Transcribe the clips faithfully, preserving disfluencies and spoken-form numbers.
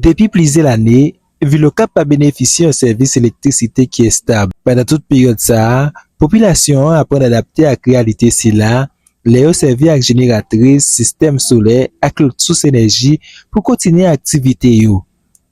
Depi plizyè lane, vil Okap pa benefisye yon sèvis elektrisite ki estab. Pandan tout peryòd sa a, popilasyon an aprann adapte ak reyalite sila, lè yo sèvi ak jeneratris, sistèm solè ak lòt sous enèji pou kontinye aktivite yo.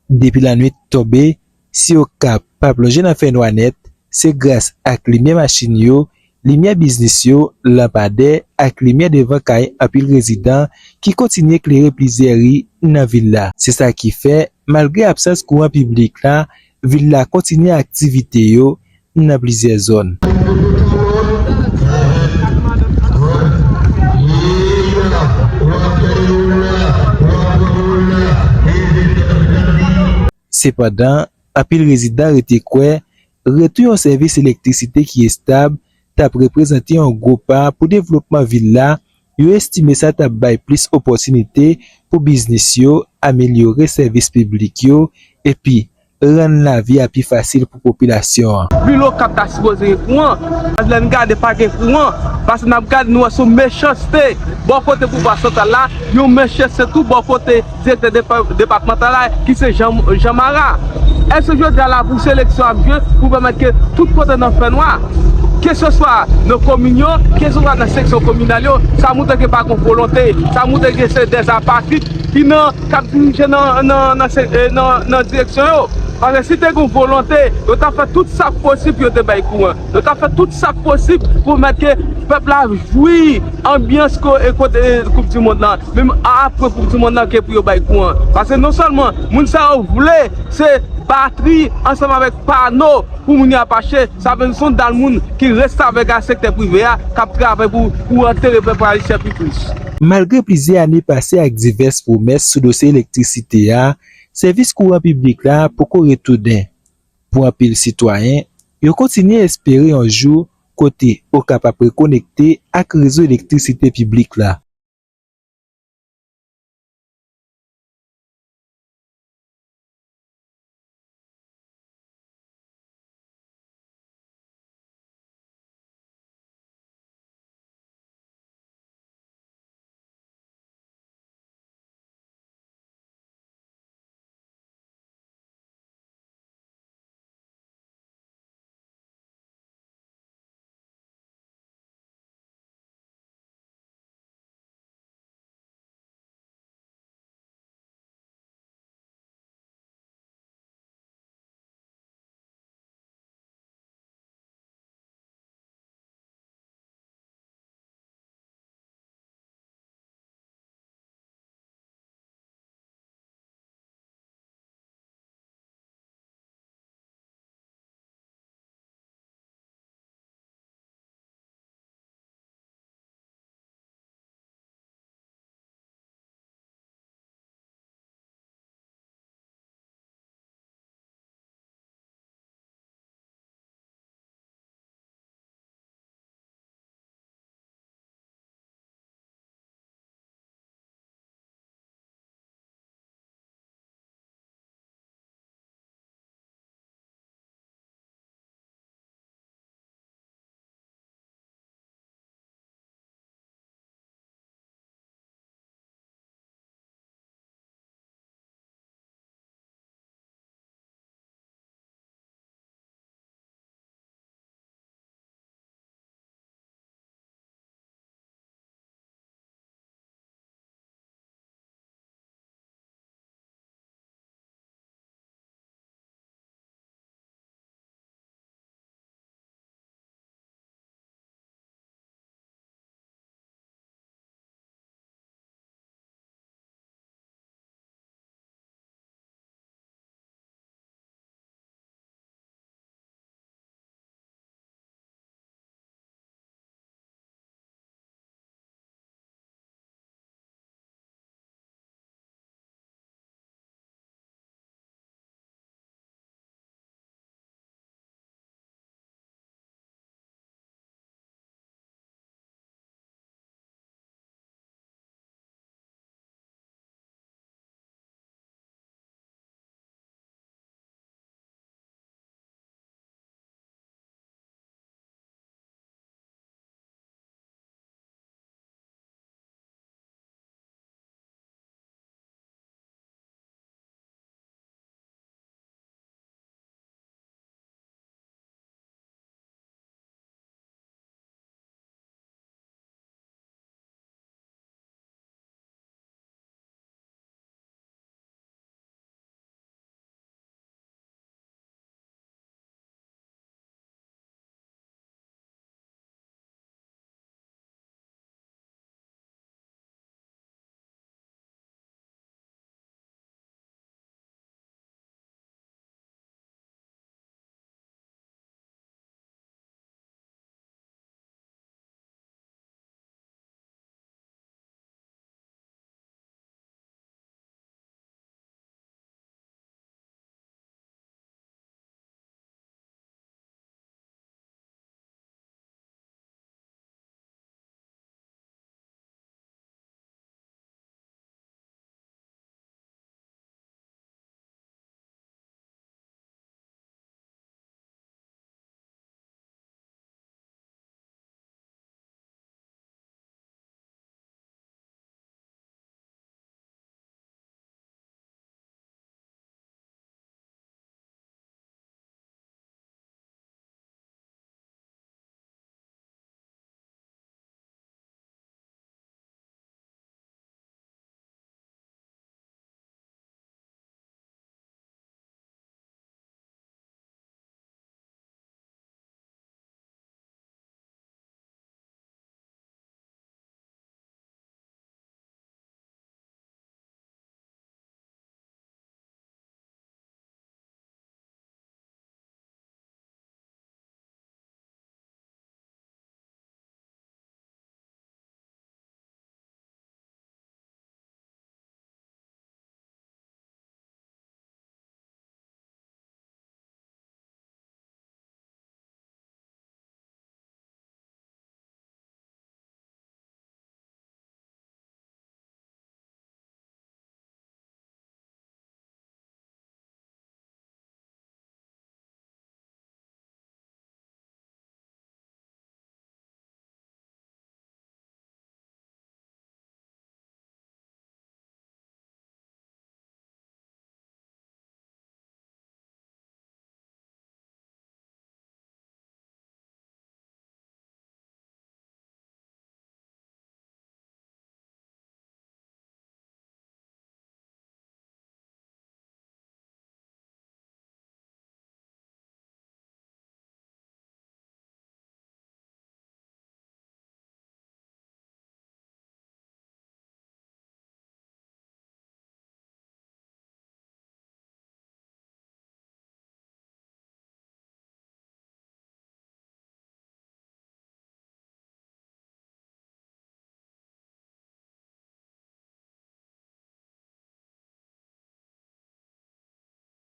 Depi lannwit tonbe, si Okap pa plonje nan fènwa nèt, se gras ak limyè machin yo, limyè biznis yo, lanpadè ak limyè devan kay anpil rezidan ki kontinye klere plizyè ri nan vil la. Se sa ki fè, malgre absans kouran piblik la, vil la kontinye aktivite yo nan plizyè zòn. Sepandan, anpil rezidan rete kwè retou yon sèvis elektrisite ki estab t ap reprezante yon gwo pa pou devlopman vil la. Yo estime sa t ap bay plis opòtinite pou biznis yo, amelyore sèvis piblik yo, epi rann lavi a pi fasil pou popilasyon an. Vil Okap ta sipoze gen kouran. Lè n gade pa gen kouran, paske n ap gade nou wè se yon mechanste bò kote pouvwa santral la, yon mechanste tou bò kote direktè depa- depatmantal la ki se Jean, Jean Mara. Èske jodi a la pou seleksyon ap jwe pou pèmèt ke tout kote nan fènwa, keseswa nan komin yo, keseswa nan seksyon kominal yo, sa montre ke pa gen volonte, sa montre ke se dèzapatrid ki nan k ap dirije nan, nan, nan, se- eh, nan, nan direksyon yo. Paske si te gen volonte, yo ta fè tout sa k posib pou yo te bay kouran. Yo ta fè tout sa k posib pou pèmèt ke pèp la jwi anbyans ko- e kote e koup di mond lan, menm apre koup di mond lan ke pou yo bay kouran. Paske non sèlman moun sa yo vle se batri ansanm avèk pano pou moun yo ap achte, sa vle di se yon dal moun ki restavèk a sektè prive a k ap travay pou, pou antere pèp ayisyen pi plis. Malgre plizyè ane pase ak divès pwomès sou dosye elektrisite a, sèvis kouran piblik la poko retounen. Pou anpil sitwayen, yo kontinye espere yon jou kote Okap ap rekonekte ak rezo elektrisite piblik la.